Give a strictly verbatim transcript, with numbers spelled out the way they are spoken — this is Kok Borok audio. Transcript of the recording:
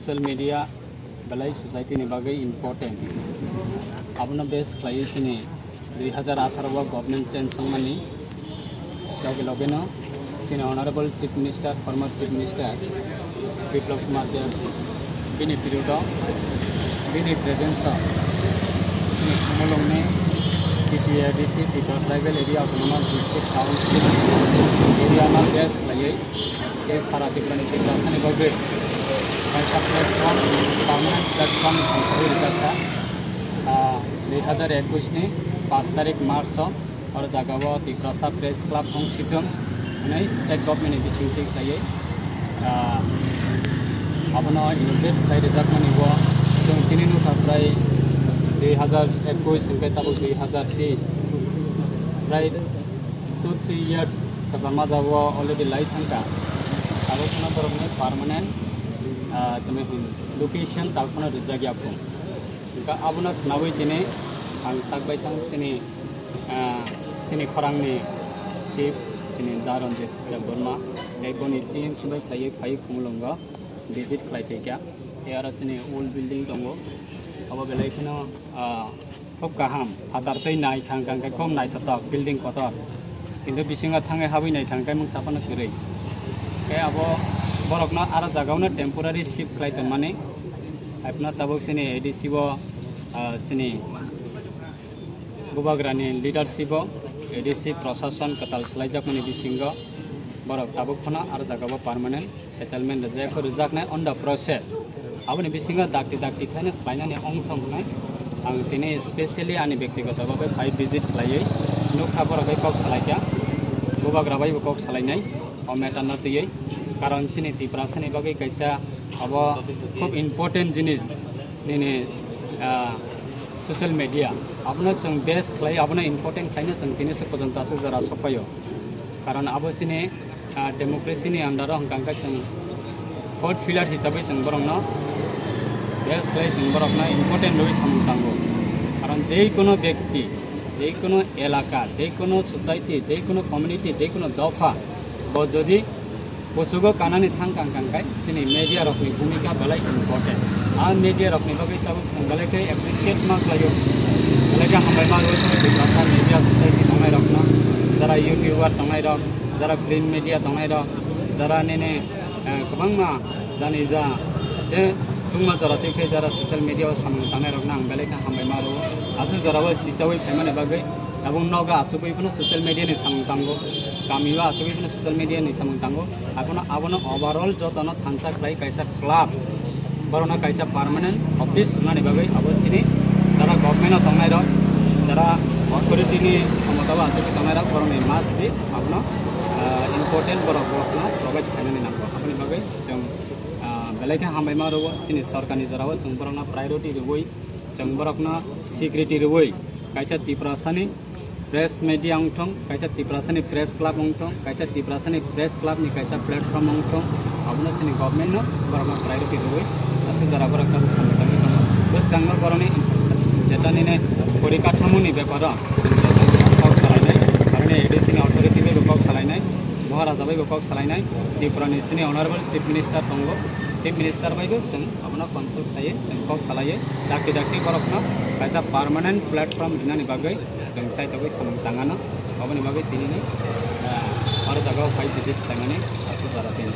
Social media belai society ni bagwi important. Abono base khlaiwi chini dui hazar atharo o government change wngmani loge loge no chini Honorable Chief Minister, former Chief Minister Biplab Kumar Deb bini period o, bini presence o chini Khumulwng ni T T A D C, Tripura Tribal Area Autonomous District Council area no base khlaiwi tei sara Tripura ni Tiprasa ni bagwi kaisa platform, permanent platform tongthokwi rijak kha. Ah, dui hazar ekush ni pash tarik March o, oro jaga o Tiprasa Press Club Hongsitung hwnwi state government ni bisingtwi khlaiwi, ah, abono inaugurate khlai rijakmani bo chwng tini nukha, prai dui hazar ekush hwnkhe tabuk dui hazar teis, prai two three years kwchangma jagao already lai thangkha. Abo kheno borokni permanent, ah, tini hwn location tak phano rijak ya phung. Hwnkha abono khnawi tini ang sak bai thang chini, ah, chini khorangni chief, chini Da Ranjit Debbarma, tei boni team sumbai khlaiwi phaiwi Khumulwngo visit khlai phaikha. Tei aro chini old building tongo, abo belai kheno, ah, khub kaham, phatar tei nai thang thang khe khub naithothok building kotor, kintu bisingo thangwi habwi nai thang khe mungsa phano kwrwi. Khe abo borokno aro jagao no temporary shift khlai tongmani. Haipno tabuk chini A D C o, ah, chini Bubagrani leadership o A D C prosason kwtal swlaijakmani bisingo borok tabuk phano aro jagao permanent settlement rijak, rijaknai on the process. Aboni bisingo dakti dakti khaino khlainani ongthong hwnwi ang tini specially ani bektigoto bagwi phai visit khlaiwi nukha, borok bai kok salaikha, Bubagra bai bo kok salainai o matter no twiwi, karon chini Tiprasani bagwi kaisa abo khub important jinis nini, ah, social media, abono chwng base khlai, abono important khlaino chwng tini se porjonto aswk jora sokphaio, karon abo chini ah, democracy ni under o hwnkha hwnkhe chwng fourth pillar hisabai chwng borokno base khlai chwng borokno important rwui samung tango. Karon jei kono bekti, jei kono elaka, jei kono society, jei kono community, jei kono dopha bo jodi kuchugo kanani thang kang kang khai chini media rokni bhumika belai important. A media rokni bagwi tabuk chwng belai khe appreciate ma khlaio, belai khe hambai ma rwui chini Tiprasa media society tongnai rokno, jara YouTuber tongnai rok, jara print media tongnai rok, jara nini, eh, kwbangma jani ja je chwngma jora twi khe jara social media o samung tangnai rokno ang belai khe hambai ma rwo. Aswk jora o sichaui phaimani bagwi tabuk nogo achugwi phano social media ni samung tango, kami o achugwi phano social media ni samung tango. Abono, abono overall jotono thansa khlai kaisa club, borokno kaisa permanent office rwnani bagwi abo chini jara government o tongnai rok, jara authority ni khomota o achugwi tongnai rok, borokni must be abono, ah, important borok, borokno provide khlainani nango. Aboni bagwi chwng, ah, belai khe hambai ma rwo, chini sorkarni jorao chwng borokno priority rwui, chwng borokno security rwui kaisa Tiprasani press media wngthong, kaisa Tiprasani press club wngthong, kaisa Tiprasani press club ni kaisa platform wngthong, abono chini government no borokno priority rwui aswk jora borok tabuk samung tangwi tongo. Bwskango borokni jeta nini porikathamoni beparo kok salainai, aroni A D C ni authority bai bo kok salainai, Maharaja bai bo kok salainai, Tripura ni sini Honorable Chief Minister tongo, Chief Minister bai bo chwng abono consult khlaiwi chwng kok salaiwi dakti dakti borokno kaisa permanent platform rinani bagwi chwng chaitogwi samung tangano. Aboni bagwi tinini, ah, aro jagao phai visit khlaimani aswk jora tini.